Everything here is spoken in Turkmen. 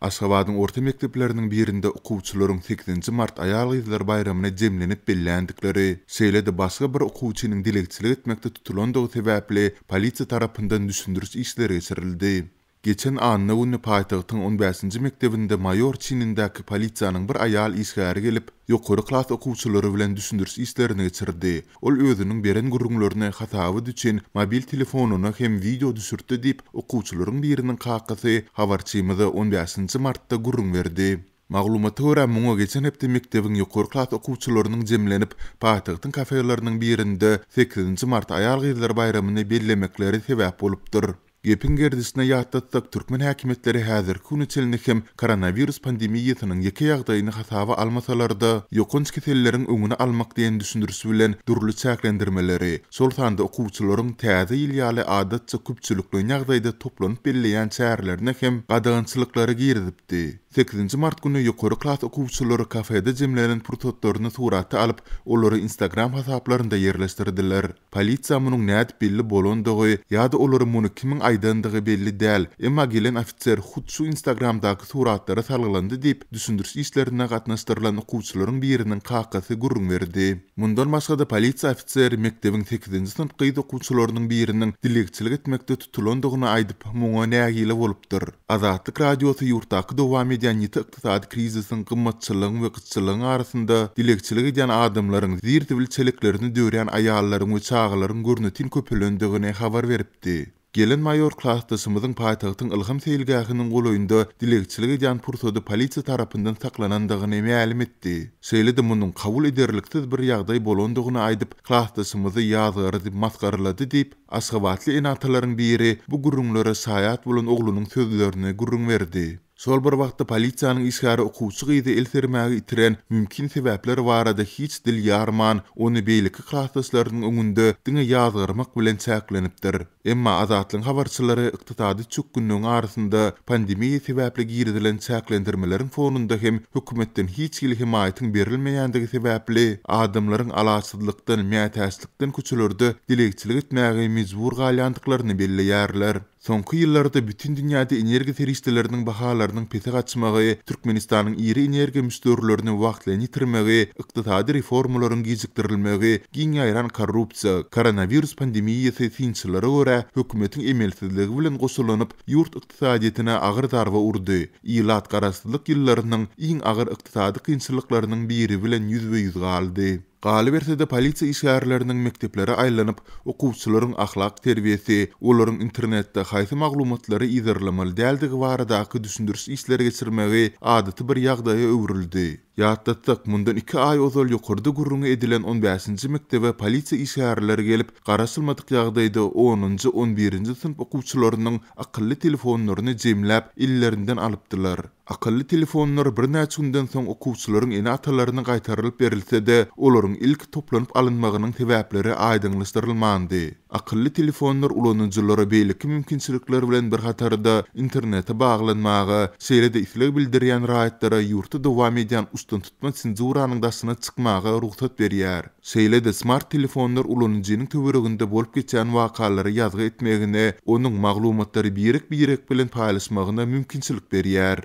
Aşgabadyň orta mekdepleriniň birinde okuwçylaryň sekizinji mart aýal-gyzlar baýramyny jemlenip belländikleri, şeýle-de başga bir okuwçynyň dilegçilik etmekde tutulandygy sebäpli polisiýa tarapyndan düşündiriş işleri geçirildi. Geçen anna güni paýtagtyň on bäşinji mekdebinde maýor çinindäki polisiýanyň bir aýal işgäri gelip, ýokary klas okuwçylary bilen düşündiriş işlerini geçirdi. Ol özüniň beren gürrüňlerini hasabat üçin mobil telefonyna hem wideo düşürtdi diýip, okuwçylaryň biriniň kakasy habarçymyza on bäşinji martda gürrüň berdi. Maglumata görä, muňa geçen hepde mekdebiň ýokary klas okuwçylarynyň jemlenip, paýtagtyň kafeleriniň birinde sekizinji mart aýal-gyzlar baýramyny bellemekleri sebäp bolupdyr. Gepiň gerdişine ýatlatsak, türkmen häkimiýetleri häzirki güne çenli hem koronawirus pandemiýasynyň ýeke ýagdaýyny hasaba almasalar-da, ýokanç keselleriň öňüni almak diýen düşündiriş bilen dürli çäklendirmeleri, şol sanda okuwçylaryň Täze ýyl ýaly adatça köpçülikleýin ýagdaýda toplanyp belleýän çärelerine hem gadagançylyklary girizipdi. Sekizinji mart güni ýokary klas okuwçylary kafede jemlenen pursatlaryny surata alyp, olary Instagram hasaplarynda ýerleşdirdiler. Polisiýa munuň nädip belli bolandygy ýa-da olara muny kimiň aýdandygy belli däl, emma gelen ofiser hut şu Instagramdaky suratlara salgylandy diýip, düşündiriş işlerine gatnaşdyrylan okuwçylaryň biriniň kakasy gürrüň berdi. Mundan başga-da polisiýa ofiseri mekdebiň sekizinji synp gyz okuwçylarynyň biriniň dilegçilik etmekde tutulandygyny aýdyp, muňa nägile bolupdyr. Azatlyk Radiosy ýurtdaky dowam edýän ýiti ykdysady krizisiň, gymmatçylygyň we gytçylygyň arasynda dilegçilik edýän adamlaryň, zir-zibil çeleklerini dörýän aýallaryň we çagalaryň görnetin köpelendigini habar beripdi. Gelen maýor klasdaşymyzyň paýtagtyň Ylham seýilgähiniň golaýynda dilegçilik edýän pursady polisiýa tarapyndan saklanandygyny mälim etdi. Şeýle-de munuň kabul ederliksiz bir ýagdaý bolandygyny aýdyp, klasdaşymyzy ýazgardy, masgaralady diýip, aşgabatly ene-atalaryň biri bu gürrüňlere şaýat bolan oglunyň sözlerini gürrüň berdi. Şol bir wagtda polisiýanyň işgäri okuwçy gyzy el sermäge itiren mümkin sebäpler barada hiç dil ýarman, ony beýleki klasdaşlarynyň öňünde diňe ýazgarmak bilen çäklenipdir. Emma Azatlygyň habarçylary ykdysady çökgünligiň arasynda pandemiýa sebäpli girizilen çäklendirmeleriň fonunda hem hökümetden hiç hili hemaýatyň berilmeýändigi sebäpli adamlaryň alaçsyzlykdan, mätäçlikden köçelerde dilegçilik etmäge mejbur galýandyklaryny belleýärler. Soňky ýyllarda bütin dünýäde energiýa serişdeleriniň bahalarynyň pese gaçmagy, Türkmenistanyň iri energiýa müşderilerini wagtlaýyn ýitirmegi, ykdysady reformalaryň gijikdirilmegi, giň ýaýran korrupsiýa, koronawirus pandemiýasy synçylara görä, hökümetiň emelsizligi bilen goşulanyp, ýurt ykdysadyýetine agyr zarba urdy, ilat garaşsyzlyk ýyllarynyň iň agyr ykdysady kynçylyklarynyň biri bilen ýüzbe-ýüz galdy. Galyberse-de, polisiýa işgärleriniň mekdeplere aýlanyp, okuwçylaryň ahlak terbiýesi, olaryň internetde haýsy maglumatlary yzarlamaly däldigi baradaky düşündiriş işleri geçirmegi adaty bir ýagdaýa öwrüldi. Ýatlatsak, mundan iki aý ozal ýokarda gürrüňi edilen on bäşinji mekdebe polisiýa işgärleri gelip, garaşylmadyk ýagdaýda onunjy, on birinji synp okuwçylarynyň akylly telefonlaryny jemläp, ellerinden alypdylar. Akylly telefonlar birnäçe günden soň okuwçylaryň ene-atalaryna gaýtarylyp berilse-de, olaryň ilki toplanyp alynmagynyň sebäpleri aýdyňlaşdyrylmandy. Akylly telefonlar ulanyjylara beýleki mümkinçilikler bilen bir hatarda internete baglanmaga, şeýle-de isleg bildirýän raýatlara ýurtda dowam edýän uçdantutma senzuranyň daşyna çykmaga rugsat berýär. Şeýle-de smart telefonlar ulanyjynyň töwereginde bolup geçýän wakalary ýazgy etmegine, onuň maglumatlary birek-birek bilen paýlaşmagyna mümkinçilik berýär.